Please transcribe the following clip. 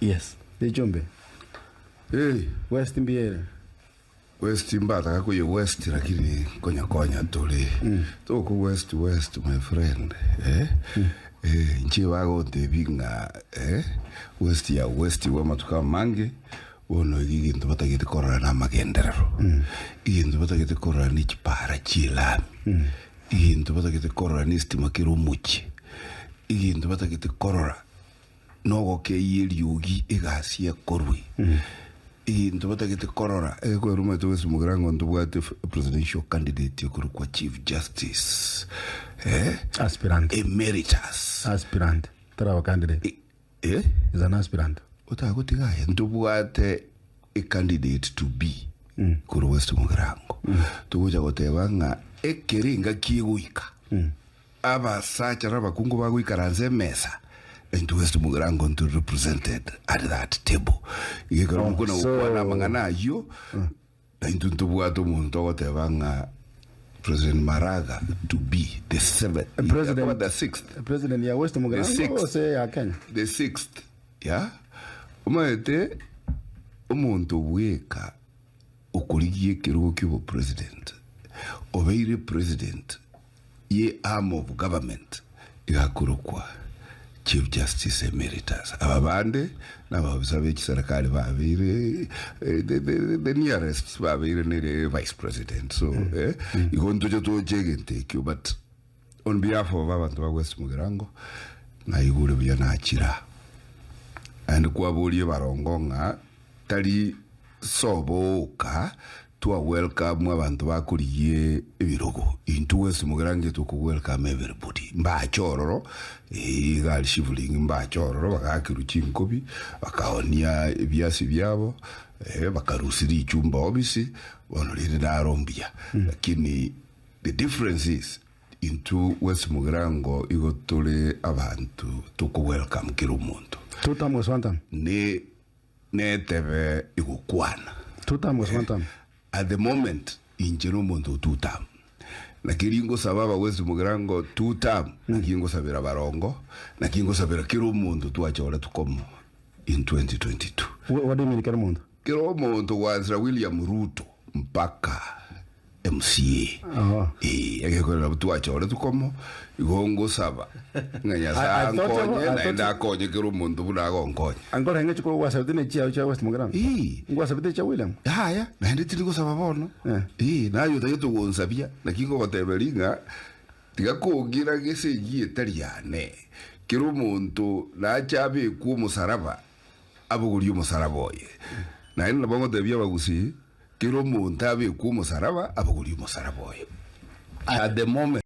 Yes. Richumbe. Hey. West mbuya ere. West mbataka koyia west lakini konya konya tore toko west west my friend eh eh inche bagontebia ng'a eh west ya west bwa amatuko amange bono iga egento batagete korora na amagenderero egento batagete korora ne chipara chie elami egento batagete korora ne estima kere omochie egento batagete korora Nogokeyia eriogi egasi ekorwe. Egento batagete korora egekorwa omanyete gose mogirango ntobwate presidential candidate okorokwa chief justice eh, Aspirant. emeritus Aspirant. Taraba candidate. eh, Is an aspirant. otagotiga aye ntobwate a candidate to be korwa West Mugirango togocha goteba ng'a ekere engaki egoika Abasacha na abakungu bagoikaransa emesa, intwe West Mugirango ntore represented at that table. Iga ekero Oh, mokona so- gokwana amang'ana ayio, na intwe ntobwate omonto ogoteba ng'a President Maraga to be the seventh, President- akoba the sixth, President ya West Mugirango sixth. gose ya Kenya? the sixth, yeah? Omanyete omonto bweka okorigia ekerogo kia obopresident, obeire president ye arm of government igakorokwa Chief Justice Emeritus. Aba bande nababisa be chiserekari babeire eh, the, the, the nearest babeire nere vice president so eh, igo ntoche toche egento ekio but on behalf of abanto ba West Mugirango naigure buya nachira and kwaborie barongo ng'a tari soboka Twa welcome abanto bakorigia ebirogo intwe gwensi mogerange toko welcome everybody mbache ororo eh, iga aria shivling mbache ororo bagakerwa chinkobi bakaonia ebiasi biabo eh, bakarusia richumba obisi bono rende naro mbuya lakini the difference is intwe gwensi mogerango igo tore abanto toko welcome kera omonto Two term gose one term? ne Netebe igokwana. Two term gose one term? At the moment inche nomonto o two term. Naki ringosaba abagwesi mogirango two term naki ngosabera barongo naki ngosabera kera omonto twachoretwe komo in 2022. What do you mean kera omonto? Kera omonto gwansera William Ruto mpaka MCA. Oh. Eh, egekorera nabo twachoretwe komo igo ngosaba ng'a Nyasaye I- I thought ankonye I thought- naende akonye kera omonto buna agonkonya. Ankore ng'echi korwa gwasabete ne chiao chia West Mugirango. Ii. Ngwasabete chia William. Yaya, naende tindi gosaba bono. Eh. Ii, naye otagete gonsabia, naki ngogoteberia ng'a tiga kongira gese eyio etari yane. Kera omonto nache abekwe omosaraba, abogorie omosaraba oye. Naende nabo ngotebia abagusii, Kera omonto abekwe omosaraba, abogorie omosaraba oye. At the moment.